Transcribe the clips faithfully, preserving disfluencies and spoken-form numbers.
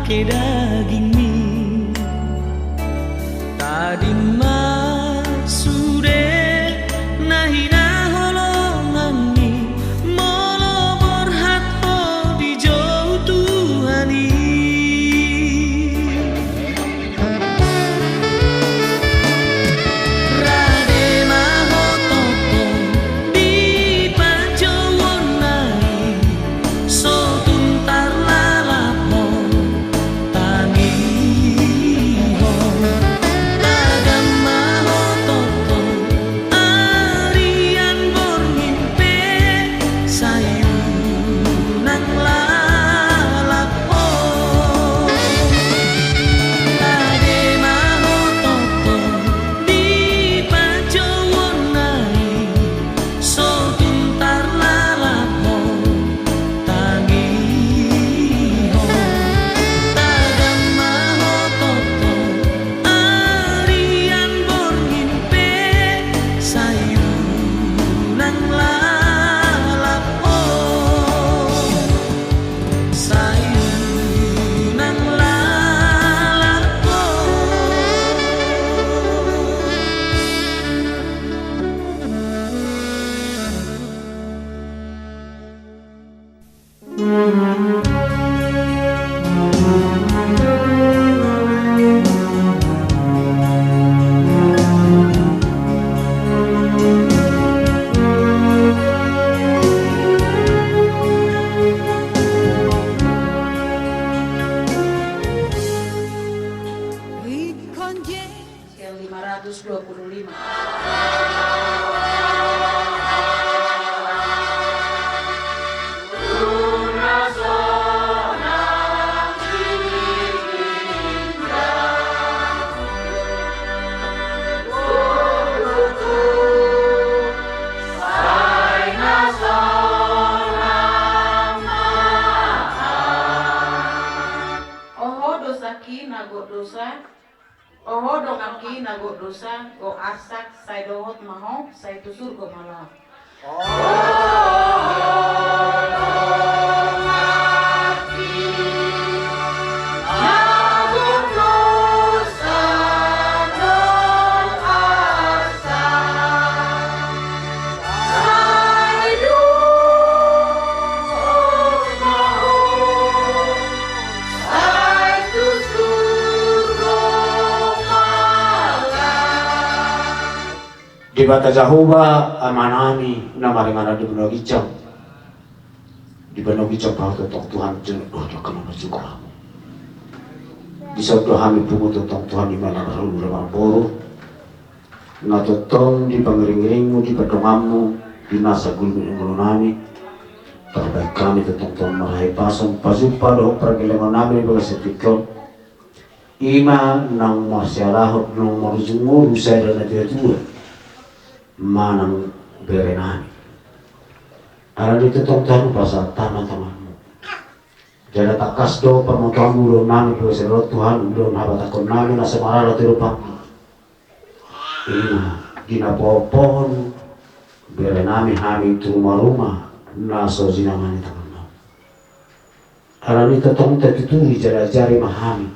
Ke dagingmi, tading ma sude na hinaholonganmi, molo borhat ho dijou Tuhan i. Rade ma ho tongtong di panjouonna i, so tung tarlalap ho tangihon. Tagam ma ho tongtong arian borngin pe, sai unang lalap ho. Rade ma ho tongtong di panjouonna i, so tung tarlalap ho tangihon. Tagam ma ho tongtong arian borngin pe, sai unang lalap ho. Sai unang lalap ho. Sekian lima ratus dua puluh lima. Oho, dosangki na gok dosa. Oho, donganki na gok dosa, gok arsak, sai dohot ma ho, sai tu surgo ma laho. Debata Jahowa, Amanami na maringanan di banua ginjang, di banua ginjang pahoton tong Tuhan, jolo dohot angka na marjual hamu. Dison do hami pungu tong Tuhan, i ma na marhaha na marboru, na tongtong di pangiringiringmu, di pandonganmu, di nasa gulmit ni ngolunami, tarbahen hami tong Tuhan marhahipason, pajumpa dohot pargellengon nami di bagasan tingki on. I ma naung marsialahon, naung marujung ngolu sada na tuatua, manang berenami. Alani i tong Tuhan hupasahat hami ma tanganmu. Jala tangkas do pamotoanmu ulaonnami, boi sai ro Tuhan ulaon habatahonnami na so maralo tu adopanmu. I ma di na pahophop berenami hami tu rumaruma na so jinama ni tangannami. Alani i tongtong tatuturi jala ajari ma hami.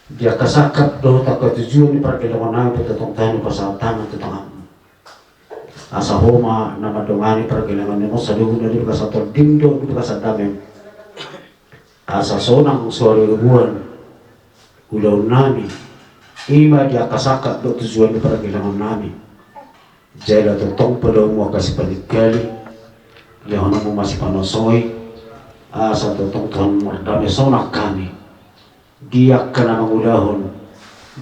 Di angka sangkap dohot angka tujuan ni pargellengon nami pe tong Tuhan hupasahat hami tu tanganmu. Asa ho ma na mandongani pargellengon nami on, saluhutna di bagasan tondi dohot di bagasan dame. Asa sonang so halualuan ulaonnami, i ma di angka sangkap dohot tujuan ni pargellengon nami. Jala tongtong padaomu angka sipaling-paling, lehononmu ma sipanosoi, asa tongtong Tuhan mardame sonang hami di angka na mangulahon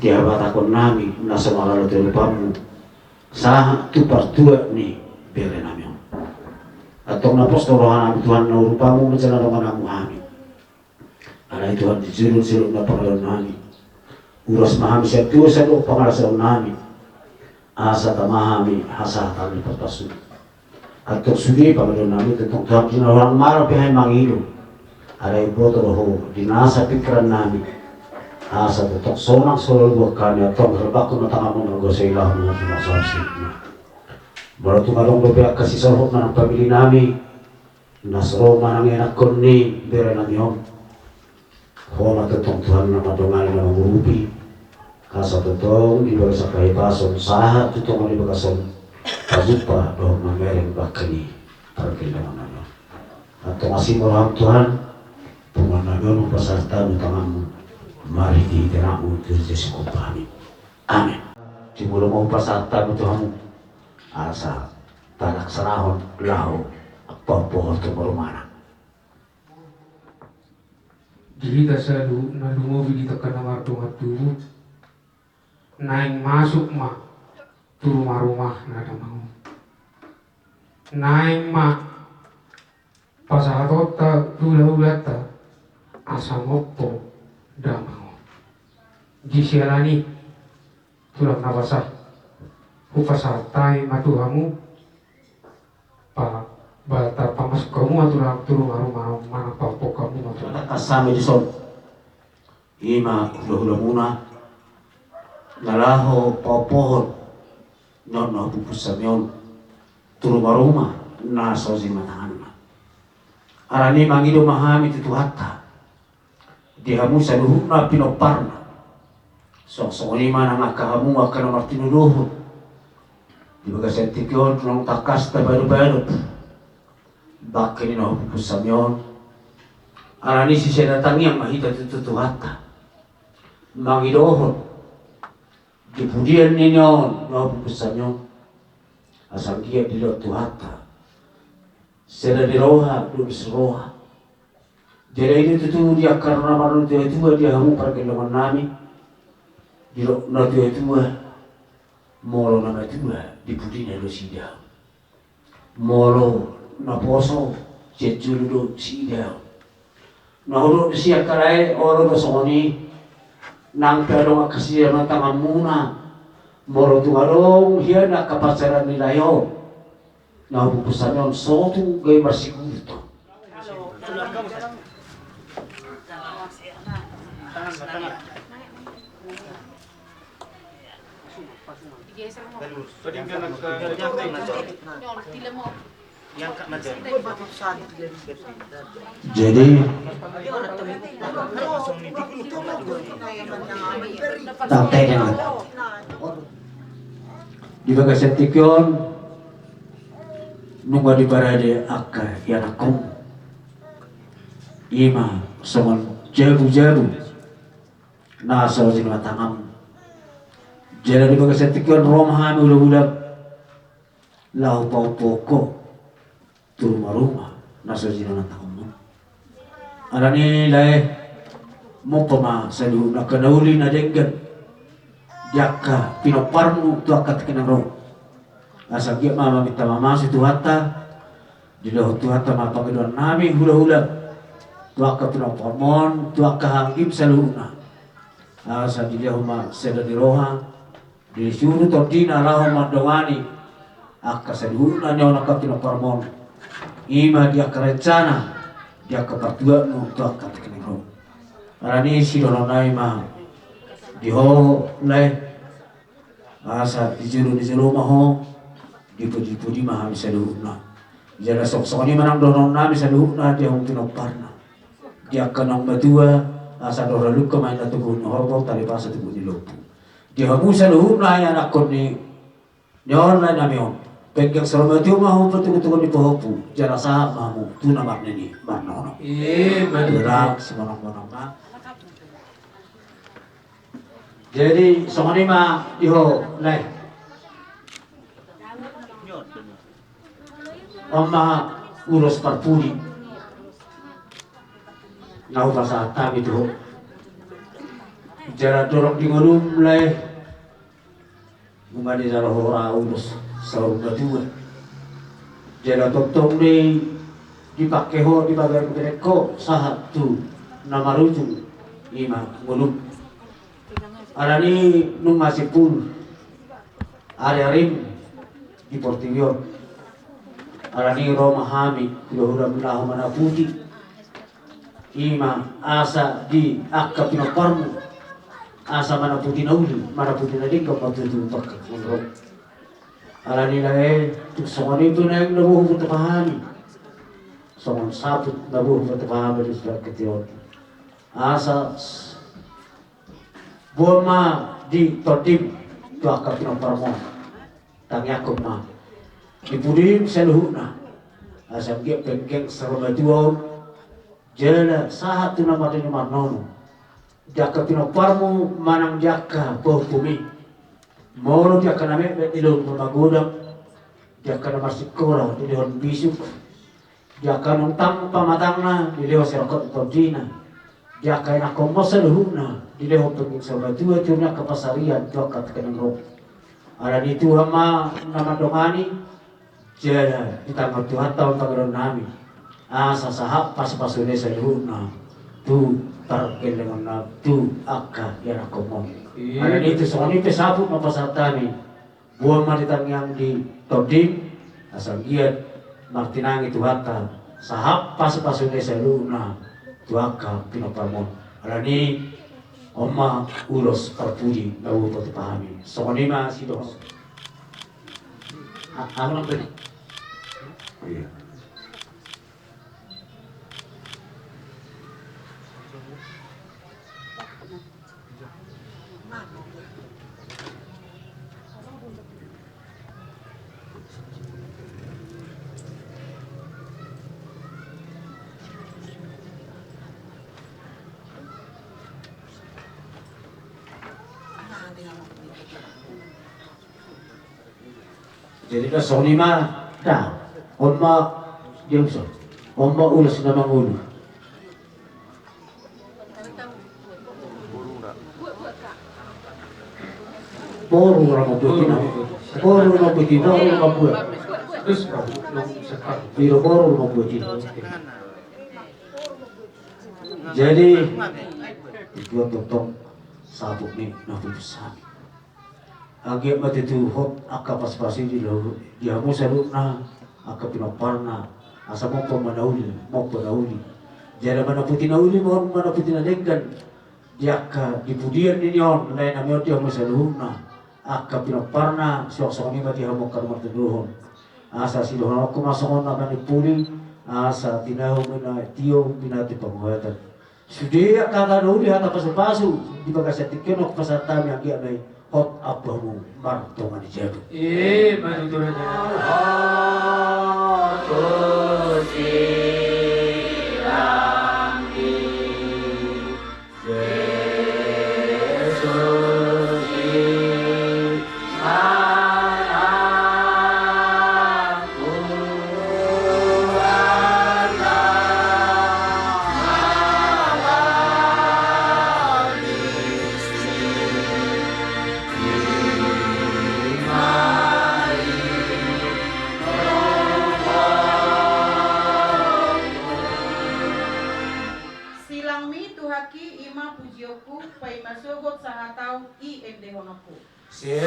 di habatahonnami na so maralo tu adopanmu, sahat tu partuat ni berenami on. Antong na pos do rohanami Tuhan na urupanmu ma jala dongananmu hami. Alai Tuhan, di jolo-jolo na pangalaonami, uras ma hami sian dosa dohot pangalasaonnami, asa tama hami hasahatan ni parpasuon. Antong sude pangalaonami, tongtong Tuhan, di na holan marang pe hami mangido, alai boto do ho di nasa pingkirannami, asa tongtong sonang so halualuan hami. Antong herbangkon ma tanganmu, molo so ilahon ma, molo tung adong dope angka sisohot manang pamili nami, na so ro manang ianakhon ni berenami on, Ho ma tongtong Tuhan na mandongani na mangurupi, asa tongtong di bagasan hahipason sahat tu tonga ni bagasan pajumpa dohot mamereng bangke ni pargellengon nami on. Antong asi ma roham Tuhan, punguan nami on hupasahat hami tu tanganmu, marhitehite anakmu Kristus Tuhan kami. Amen. Jumolo ma hupasahat hami tu hamu, asa talaksanahon laho pahophop tu rumahna. Di hita saluhutna lumobi di angka na mardongan tubu, naeng masuk ma tu ruma-rumana damang on. Naeng ma pasahatonta hula-hulanta asa mompo damang on. Di siala ni i, tulang na basa, hupasahat hami ma tu hamu, pa, ba, tarpamasuk hamu ma tu ruma-ruma on, manang pahophop hamu ma tu. Tangkas hami dison, i ma hula-hulamuna na laho pahophophon ni on na hupupus hami on tu ruma-ruma na so jinamatanganna. Alani i mangido ma hami tu Tuhanta di hamu saluhutna pinomparna. Songon i ma nang angka hamu angka na martinodohon di bagasan tingki on, naung tangkas tabadobado bangke ni na hupupus hami on. Alani i sian na tangiang ma hita tu, tu Tuhanta mangidohon di pudian ni on na hupupus hami on, asa anggiat dilehon Tuhanta sada ni roha, dos roha. Jadi i do tutu di angka na marnatua-tua di hamu pargellengon nami. Didok natua-tua, molo na matua di pudina do siida. Molo na poso, sian jolo do siida. Na hudok di si angka lae, olo do songon i, nang pe adong angka sian na tanganmuna, molo tung adong hian angka pansamotan ni lae on, na hupupus hami on, so tung gabe marsiguruton. Jadi, tangke dengan di bagasan tingki on, nunga diparade angka ianakhon, i ma songon jabu-jabu na so jinamatanganmu. Jala di bagasan tingki on ro ma hami hula-hula laho pahophop ho tu ruma-ruma na so jinamatanganmu. Alani i lae, mompo ma saluhut angka na uli na denggan di angka pinomparmu tu angka tingki na ro. Asa anggiat ma maminta mamasumasu Tuhanta, dilehon Tuhanta ma pangidoan nami hula-hula tu angka pinomparmon, tu angka hangoluan saluhutna. Asa dilehon ma sada ni roha, disuru tondina laho mandongani angka saluhutna ni on angka pinomparmon. I ma di angka rencana, di angka partuatmu tu angka tingki na ro. Alani i sidohonon nami ma di ho lae, asa di jolo ni jolo ma ho, dipuji-puji ma hami saluhutna. Jala songon i ma nang dohonon nami saluhutna di hamu pinomparna. Di angka naung matua, asa dohot na lungka ma inna tubu ni horbo, tali pasa tubu ni lombu. Di hamu saluhutna ianakhon ni, ni on lae nami on, pengge saro matua ma hamu patugu-tugu ni pahompu, jala sahat ma hamu tu na marnini marnono. Ima tutu. Jala simonang-monang ma. Jadi songon i ma di ho lae. On ma ulos parpudi na hupasahat hami tu ho. Jala dorong di ngolum lae, nunga dijalo ho ra ulos saur matua. Jala tongtong do i dipangke ho, dibahen-bahen ho sahat tu na marujung, i ma ngolum. Alani i nunga simpul ari-arim di portibi on. Alani i ro ma hami hula-hulam laho manaputi, i ma asa di angka pinomparmu, asa manaputi na uli, manaputi na denggan ma tutu tu angka na ro. Alani i lae, tung songon i pe naeng na boi hupatupa hami, songon saput na boi hupatupa hami di surat ketiop. Asa s-, boan ma di tondim tu angka pinomparmon. Tangiangkon ma di pudim saluhutna. Asa anggiat penggeng saur matua on, jala sahat tu na marnini marnono di angka pinomparmu manang di angka pahompumi. Molo di angka na metmet dilehon magodang, di angka na marsingkola dilehon bisuk, di angka na tang pamatangna dilehon sirongkot tondina, di angka ianakhon saluhutna dilehon penggeng saur matua tu angka pansarian tu angka tingki na ro. Alani i Tuhan ma na mandongani, jala ditangihon Tuhanta ma pangidoannami, asa sahat pasupasuna i saluhutna tu pargellengonna tu angka ianakhon. Alani i tu songon i pe sahat ma pasahatonnami, boan ma di tangiang di tondim, asa anggiat martinangi Tuhanta sahat pasupasuna i saluhutna tu angka pinomparmon. Alani i, on ma ulos parpudi na hupatupa hami. Songon i ma sidohonon. A-, anu nang tadi. Iya. Jadi na songon i ma da. On ma dia uso. On ma ulos na mangolu. Boru ra mambuat i na. Boru mambuat i, boru mambuat. Terus, Pak, yang sekarang. Iya, boru mambuat i. Jadi, itu tongtong sabuk ni na putus hami. Anggiat ma tutu hot angka pasupasuna i di hamu saluhutna, angka pinomparna, asa mompa ma na uli, mompa na uli. Jala manaputi na uli, ma-, manaputi na denggan, di angka di pudian ni on, lae nami on di hamu saluhutna, angka pinomparna, suang songon i ma di hamu angka na martinodohon. Asa sidohononku ma songon na manimpuli, asa tinahu ma na tio, pinatu panguhatan. Sude angka hata na uli, hata pasupasu, di bagasan tingki on pasahat hami anggiat ma i hot ampamu martonga ni jabu. Eh, maju tu raja. Silangmi Tuhanki i ma pujionku, paima sogot sahat au i endehononku. Sai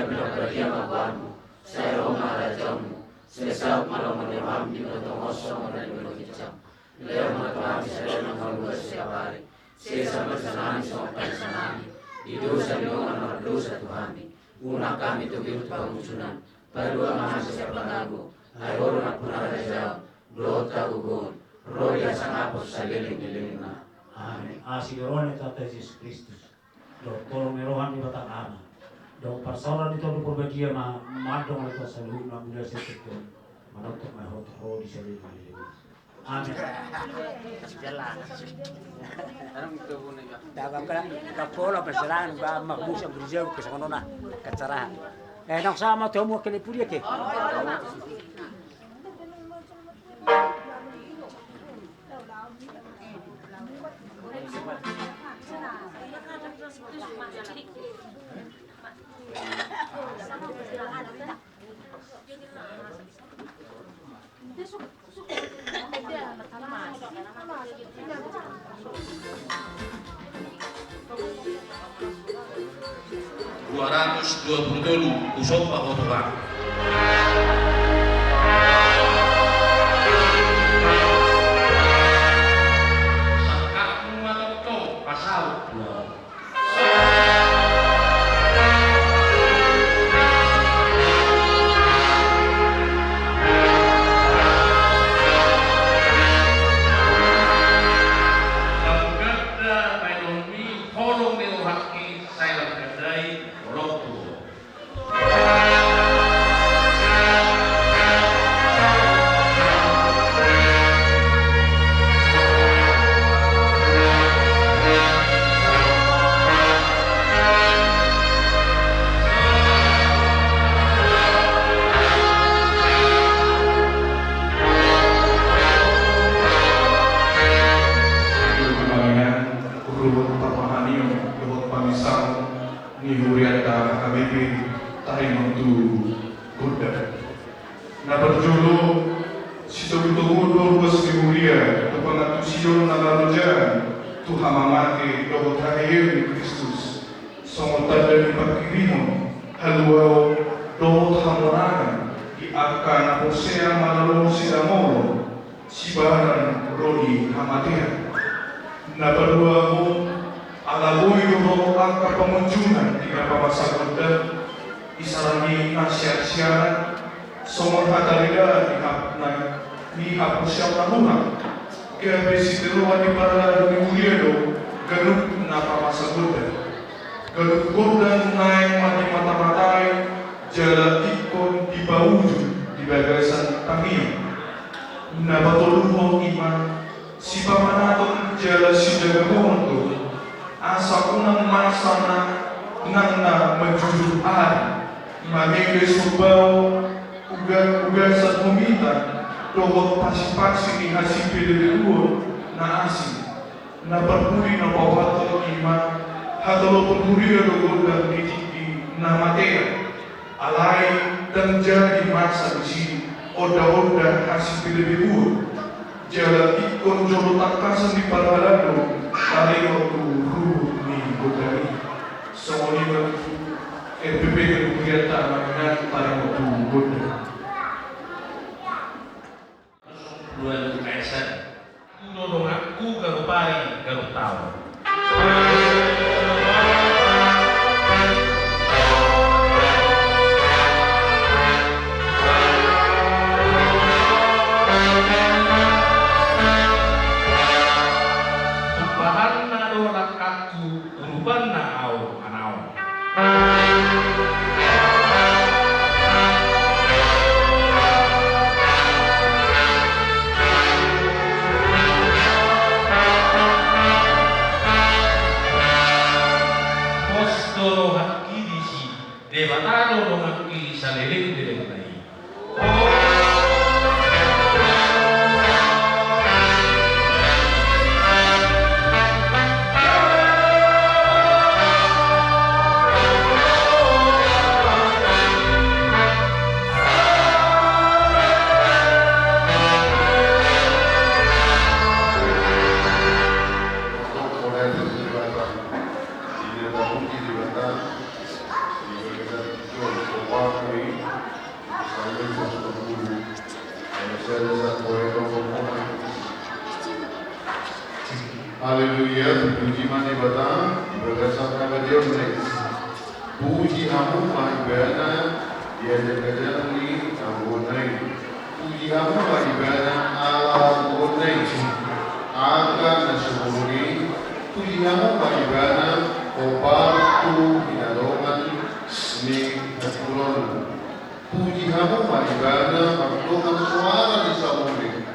ma badia ma goarmu, sai ro ma harajaonmu, sai saut ma lomo ni roham di banua on songon na di banua ginjang. Lehon ma tu hami sadari on hangoluan siapari. Sesa ma dosanami songon panesanami di dosa ni dongan na mardosa tu hami. Unang hami togihon tu pangunjunan. Palua ma hami sian pangago. Ai Ho do nampuna harajaon dohot hagogoon, ro di hasangapon saleleng ni lelengna. Amen. Asi ni roha ni Tuhanta Jesus Kristus, dohot holong ni roha ni Debata Ama, dohot parsaoran ni Tondi Porbadia ma mandongani hita saluhutna mulai sian tingki on, manongtong ma hot ro di saleleng ni lelengna. Amen. Jalan. Dagang kan, kapola perserangan, ba, mak, musim berjauh ke sana, kacarahan. Eh, nang sama tu hamu kene pudi ke? Dua ratus dua puluh tolu, husomba ho Tuhan. Sangkapmu ma tongtong pasaut Tuhan. Lam ganda baenonmi holong ni rohangki, sai lam ganda i holongku. Pangihon dohot pamisaon ni hurianta H K B P tarima tu gondang. Na parjolo, sitogutogu do ruas ni huria tu pangantusion na marojaan tu hamamate dohot haheheon ni Kristus, songon tanda ni pangkirimon haluaon dohot hamonangan di angka na porsea mangalului sidamolon sibahen ro di hamatean. Na paduahon, ala boi do ro angka pangunjunan di na pamasa gondang, isarani na siarsiaran, songon hataridaan ni hap-, na, ni haporseaon na hurang, gabe sitiruon ni parhalado ni huria do ganup na pamasa gondang. Ganup gondang naeng ma di matamatai jala ingkon dipaujung di bagasan tangiang. Na patoluhon i ma sipamanaton jala sijagahonon do, asa unang masa na nang na manjujur ari, mamege sombaon, uga-, ugasan homitan dohot pasipasi ni hasipelebeluon na asing. Na parpudi na paopathon i ma hatolopon huria do gondang di tingki na matean. Alai ndang jadi masa disi onda-onda hasipelebeluon. Jala ingkon jolo tangkasan di parhalado taringot tu ruhut ni gondang i. Songon i ma tutu R P P ni hurianta Manginang taringot tu gondang. Dua Lukaesan. Tu do donganku ganup ari ganup taon. Tumpahanna do langkatku, urupanna ahu manaon. Pos do rohangki disi, Debata do donganki saleleng-lelengna i. Haleluya, terpuji ma Debata di bagasan hagaleonna i. Puji hamu ma Ibana di ajak-ajak ni anggoonna i. Puji hamu ma Ibana ala anggoonna i, angka na sumurung i. Puji hamu ma Ibana hombar tu hinalongan ni hatuburanna. Puji hamu ma Ibana mardongan soara ni samuring.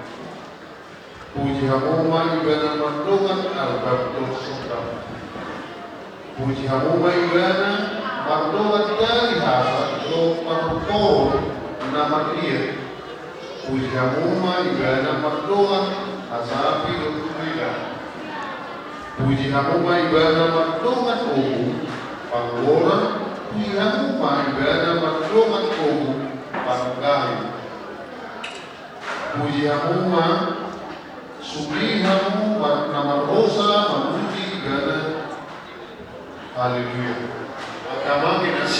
Puji hamu ma Ibana mardongan albab dohot songkap. Puji hamu ma Ibana mardongan tali hasap dohot parboru na marliat. Puji hamu ma Ibana mardongan hasapi dohot huriga. Puji hamu ma Ibana mardongan obu panggoran. Puji hamu ma Ibana mardongan obu panggahi. Puji hamu ma, sude hamu ma na marhosa mamuji Ibana. Haleluya. Angka amang inang,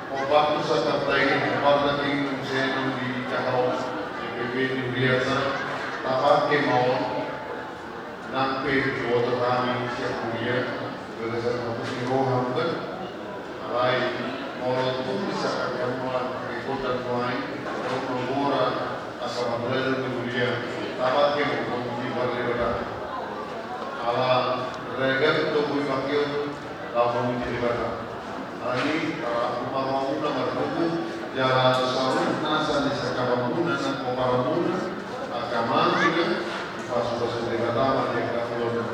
opat tu sangkap tahi, opat lagi nunsianon di kahau, P P P di Uriasa, tapake ma on, nang pe diboto hami sian huria, bagasan hapus ni roha muse, alai, molo tung di sangkap ni hamu, di kota nuaeng, ro ma gora, angka pangula ni huria, tapake ma on di Debata. Ala ragam do boi pangkeon, laho mamuji Debata. Alani, para amang, hamu na martubu, jala saluhutna nasa ni sangkapmuna nang pomparanmuna, angka amang inang, dipasupasu Debata ma di angka ulaon.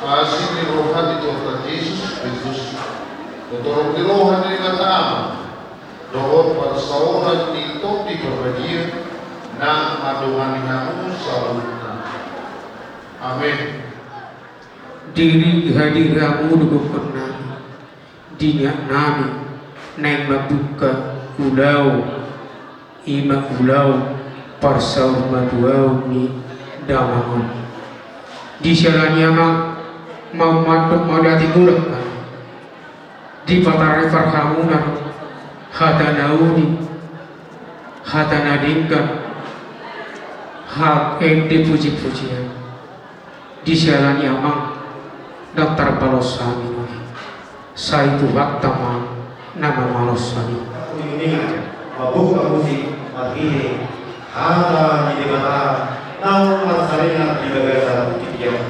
Asi ni roha ni Tuhanta Jesus Kristus, torop ni roha ni Debata Ama, dohot parsaoran ni Tondi Parbadia, nang mandongani hamu saluhutna. Amen. Diri hadir hamu dohot nami, di niat nami, naeng mambuka ulaon, ima ulaon parsaurmatuaon ni damang on. Di siala ni i amang, mau mandok mauliate godang hami. Dipatarbar hamuna do hata na uli, hata na denggan, hata ende pujipujian. Di siala ni i amang, ndang tarbalos hami nuaeng. Sai Tuhanta ma na mamalos hami. Uninguningan, mambuka musik marhite hata ni Debata naung marsaringar di bagasan tingki on.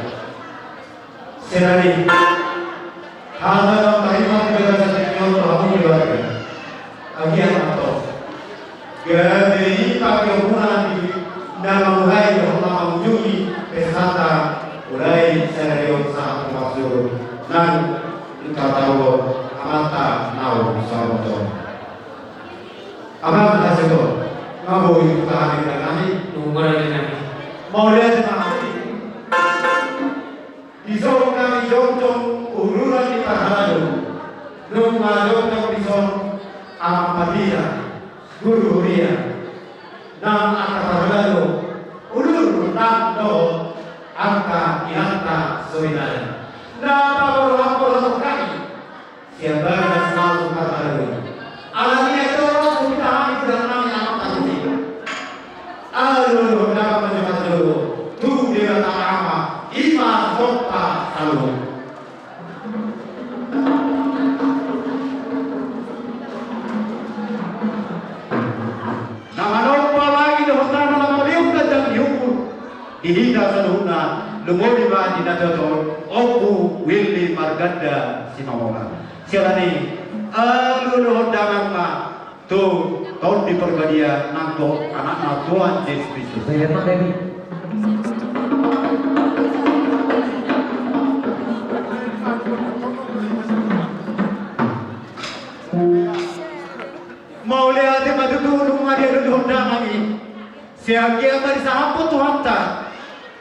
Sahali hata na tarima di bagasan tingki on tu hamu keluarga. Agian ma antong gabe i pangkeonmuna di na mamulai dohot na mangujungi pestanta, mulai sahali on sahat tu marsaor nang di partaruhon amanta naung saurmatua. Amang na sahali on, nga boi hubuka hami tangiang nami. Nunga na nami. Mauliate ma hami. Dison hami jongjong uduran ni parhalado, nunga jongjong dison amang pandita, guru huria, nang angka parhalado, udur nang dohot angka inanta soripada. Na paborhat-borhathon hami sian bagas na so parhalado i. Alani i, ito ro so hita hami godang nami amang panguji. Alualuhon damang ma jolo tu Debata Ama, ima somba saluhut. Na manomba langi dohot tano, na maliuk ganjang ni umur di hita saluhutna, lumobi ma di na tinato on Ompu Willy Marganda Simamola. Siala ni i, alualuhon damang ma tu Tondi Parbadia nang tu anakna Tuhan Jesus Kristus. Saya pakai ni. Mauliate ma tutu, nunga dialualuhon damang i. Sai anggiat ma disahaphon Tuhanta,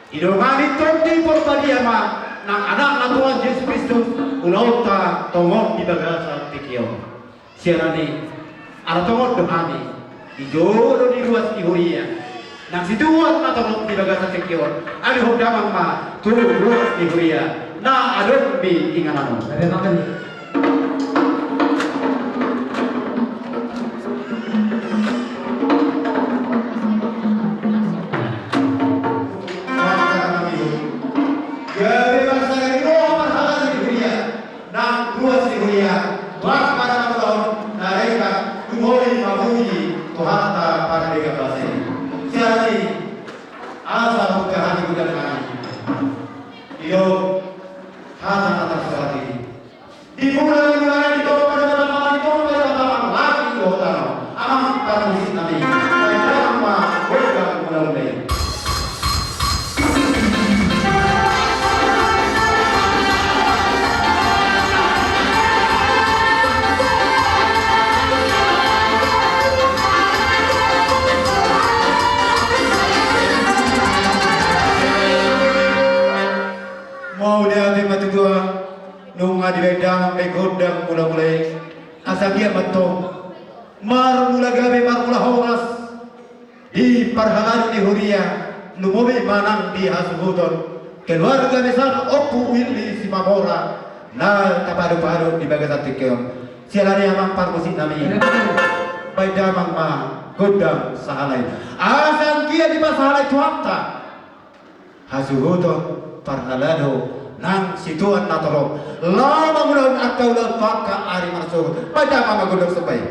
didongani Tondi Parbadia ma nang anakna Tuhan Jesus Kristus ulaonta tongon di bagasan tingki on. Siala ni i, ala tongon do hami di jolo ni ruas ni huria. Nang situan ma tongon di bagasan tingki on, alualuhon damang ma tu ruas ni huria na adong di inganan on. Gabe bangsa ni roha parhalado ni huria. Nang ruas ni huria, tu angka na ulaon na denggan, tumori mamuji Tuhanta pardenggan basa i. Siala ni i, asa buka hami godang nami. Didok hata na tarsurat i. Dibaen damang be gondang mula-mula i, asa anggiat ma antong marmula gabe marmula horas di parhalado ni huria, lumobi ma nang di hasuhuton keluarga besar Ompu Willy Simamora na tapadu-padu di bagasan tingki on. Siala ni i amang parmusik nami, baen damang ma gondang sahalai, asa anggiat dipasahalai Tuhanta hasuhuton parhalado nang situan na torop. Laho mangulahon angka ulaon tu angka ari marsogot. Baen damang ma gondang somba i.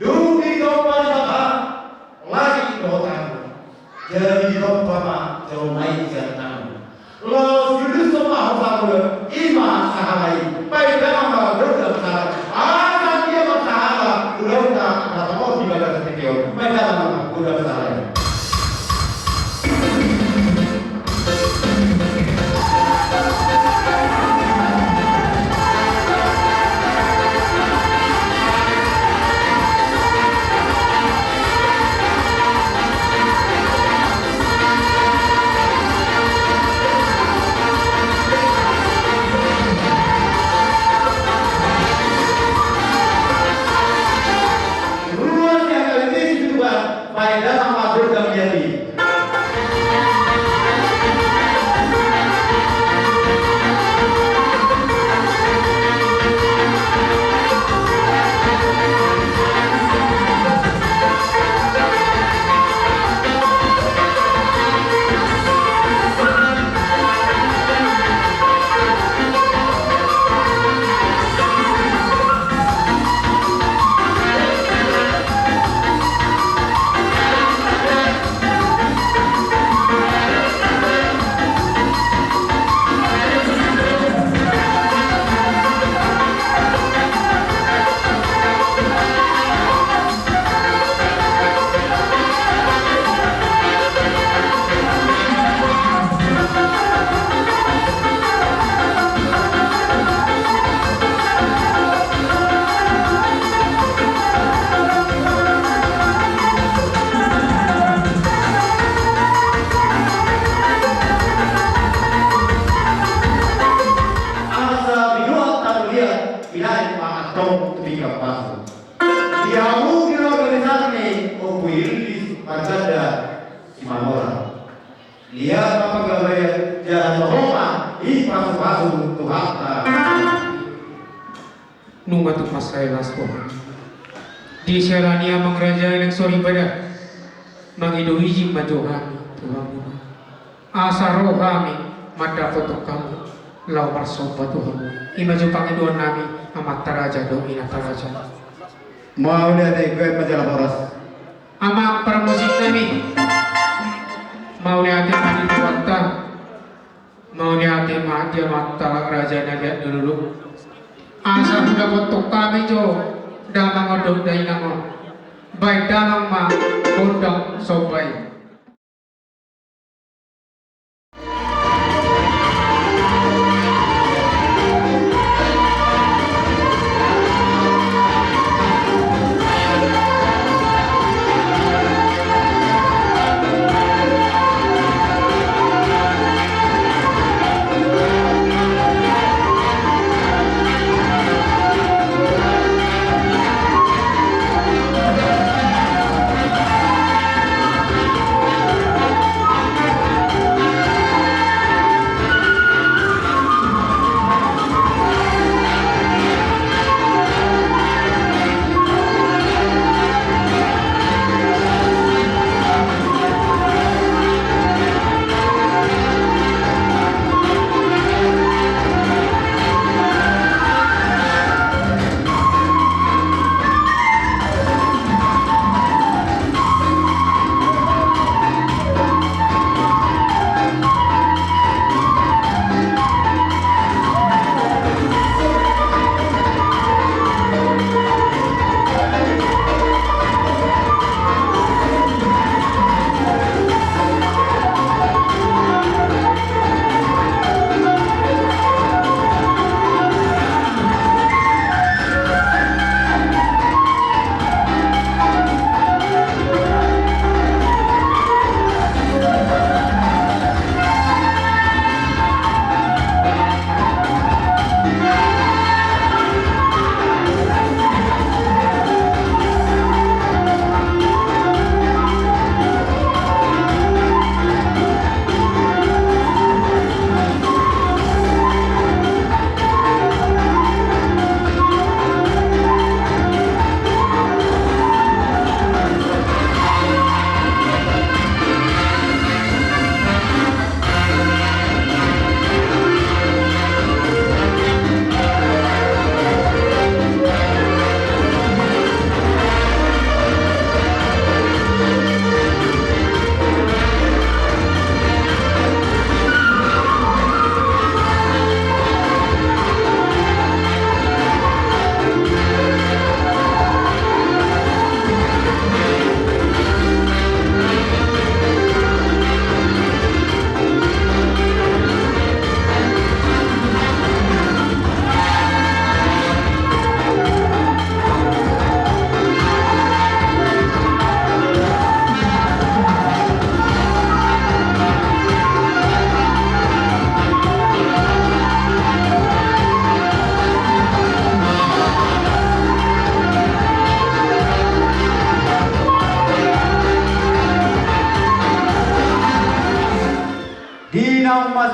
Dung ditompa Debata, lae dohot ahu, jadi ditompa ma jolma i sian ahu. Laos diudushon ma hosa muna, i ma sahalai, baen damang ma gondang sahalai. Asa anggiat ma sahala ulaonta na tongon di bagasan tingki on, baen damang ma gondang sahalai. Ruas yang kali ini juga baen damang ma gondang jadi. Asa binuat tanu liat, binaen ma antong tu pinggan pasu. Diamugi roha ni Ompu Willy marganda Simamora. Liat ma panggabean jala toho ma i pasu-pasu Tuhanta. Nunga tung mansai las rohami. Di siala ni i amang raja i nang soripada, mangido izin ma jo hami tu hamu. Asa ro hami mandapothon hamu laho marsomba tu hamu. I ma jo pangidoan nami amanta raja dohot inanta raja. Mauliate, gabe ma jala horas. Amang parmusik nami. Mauliate ma di Tuhanta. Mauliate ma di amanta raja na liat dolok. Asa hudapothon hami jo damang on dohot dainang on. Baen damang ma gondang somba i.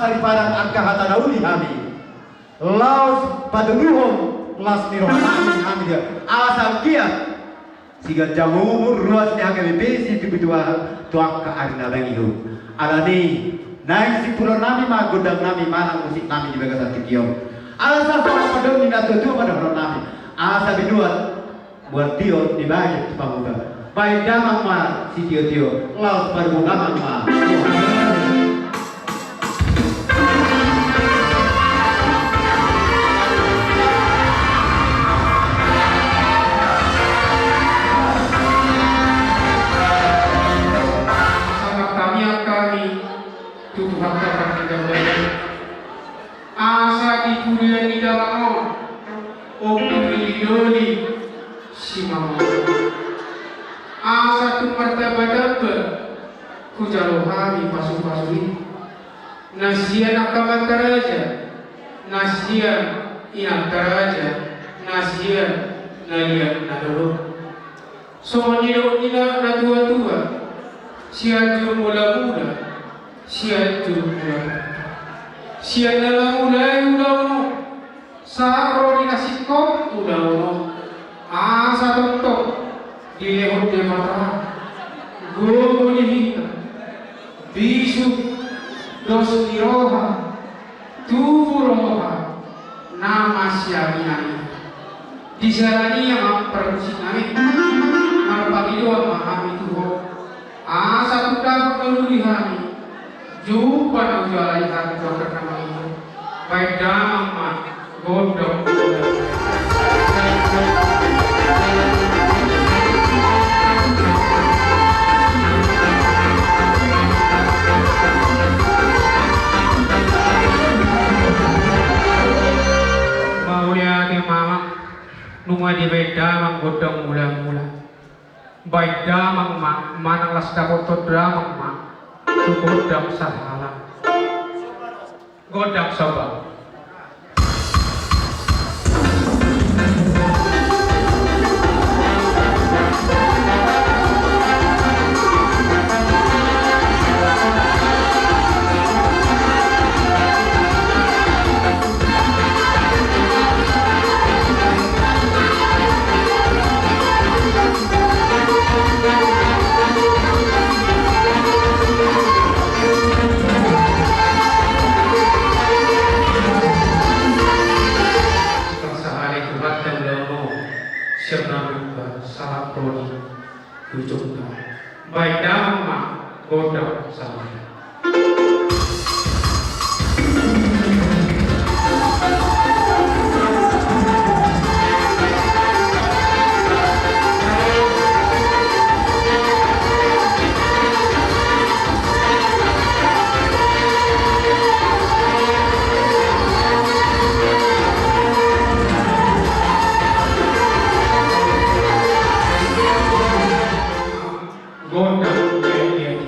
Di padan angka hata na uli hami laos patuduhon las ni roha nami hami dia. Asa anggiat siganjang umur, ruas ni H K B P, situtu bituan tu angka ari na mangihut. Alani naeng simpulon nami ma gondang nami manang musik nami di bagasan tingki on. Asa songon na pandok ni na tuatua ma dohonon nami. Asa binuat buat tio dibahen tu pamuda. Bahen damang ma sitiotio, laos paduahon damang ma. Asa martangiang hami tu Tuhanta Partingkian Badia, asa di pudian ni damang on ompung ni doli simamoto, asa tung martambatamba hujalo hami pasupasu i, na sian angka amanta raja, na sian inanta raja, na sian na liat na lolo. Songon nidok ni na natuatua, Sianjur Mulamula, Sianjur Mulamula. Sian na lamulai ulaon on sahat ro di na singkop ulaon on, asa tongtong dilehon Debata gogo ni hita, bisuk, dos ni roha, tubu roha na masiaminami. Di siala ni i amang parmusik nami, marpangidoan ma hami tu ho, asa tung dapot na uli hami, jumpa na ujala i hami tu angka na mangihut. Bahen damang ma gondang. Mauliate ma amang, nunga dibahen damang gondang mulamula. Bahen damang ma, manang las dapothon damang ma tu gondang sahala. Gondang somba. Sahali Tuhanta ulaon on, sirna buka sahat ro di ujungna. Bahen damang ma gondang sahala. Gondang, gondang, gondang.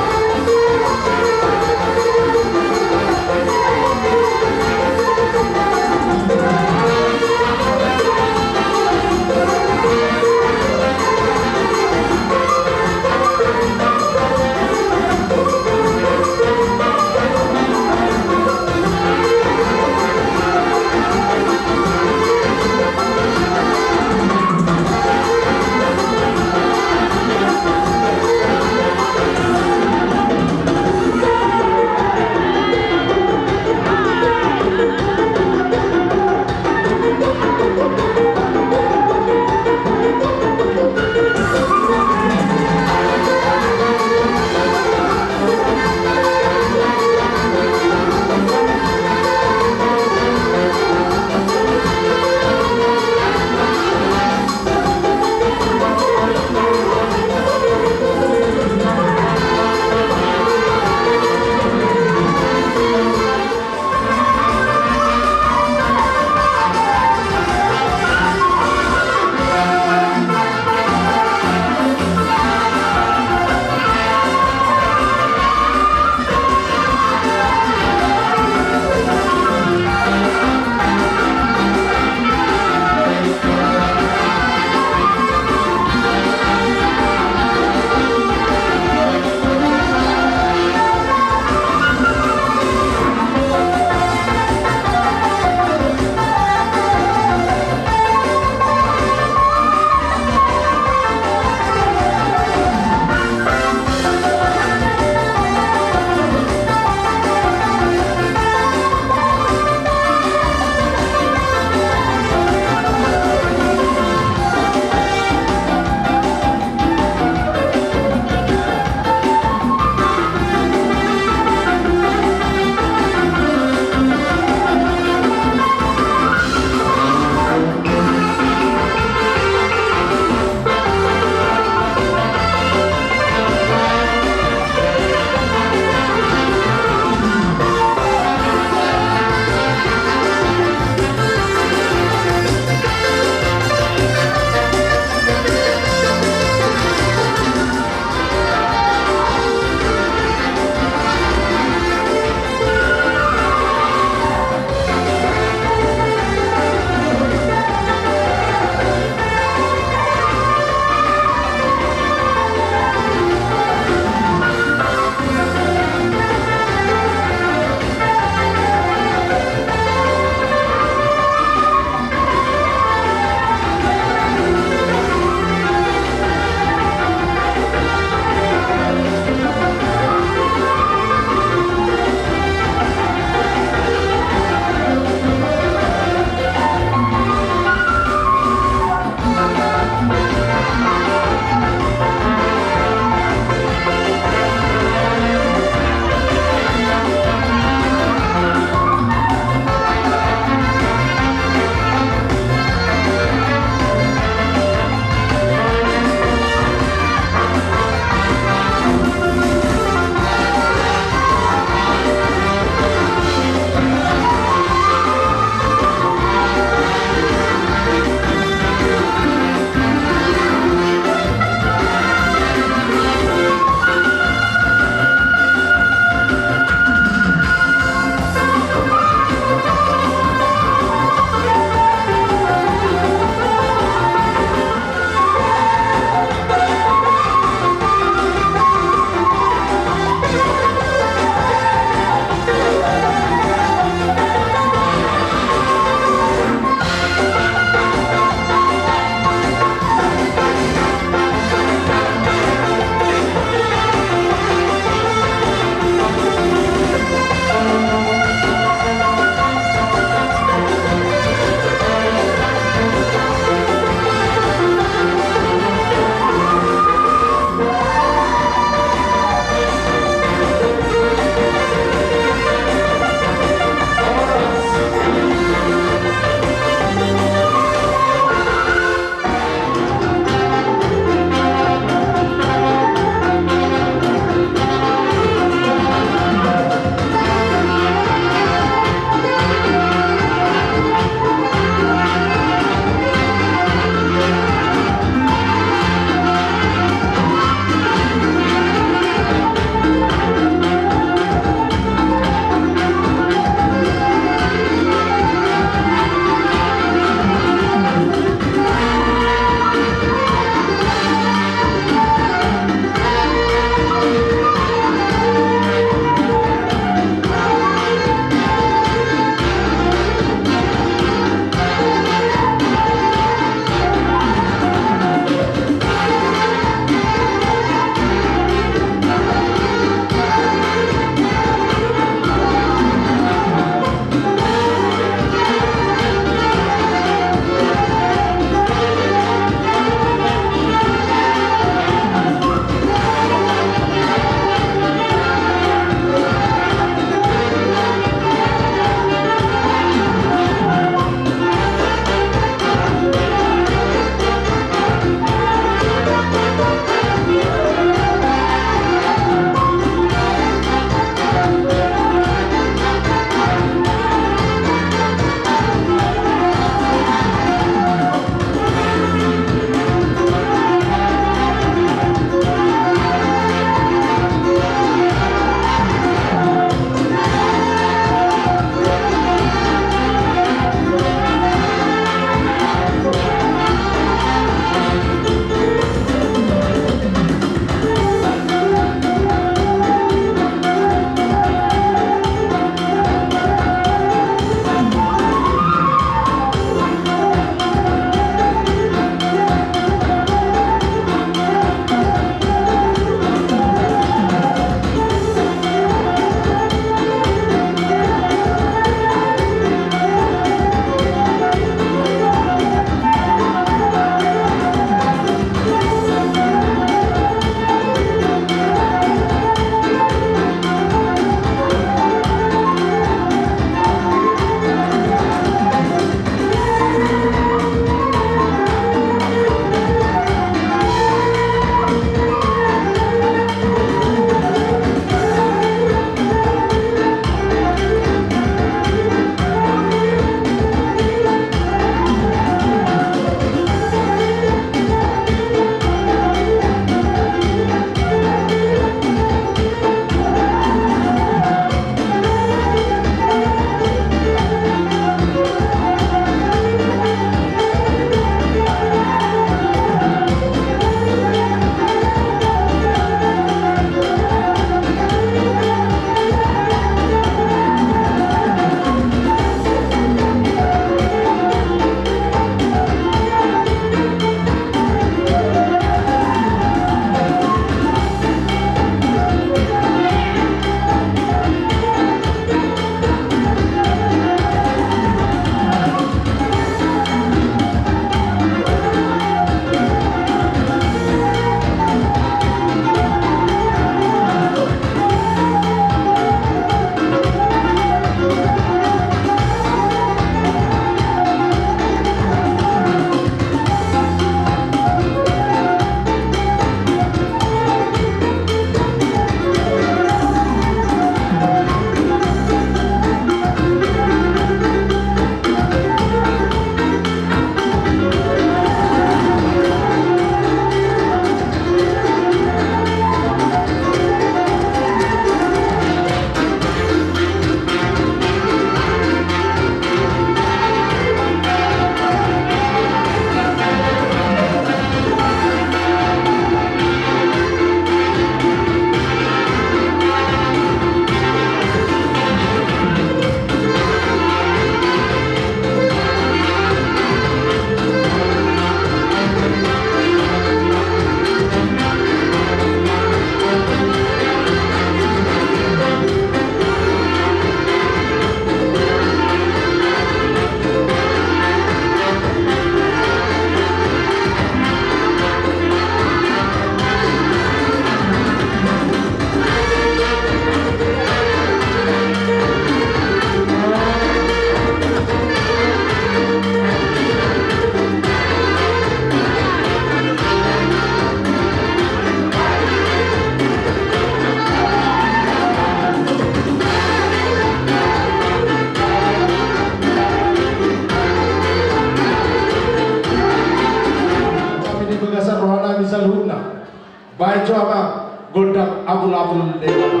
Baen jo amang gondang abulabul Debata.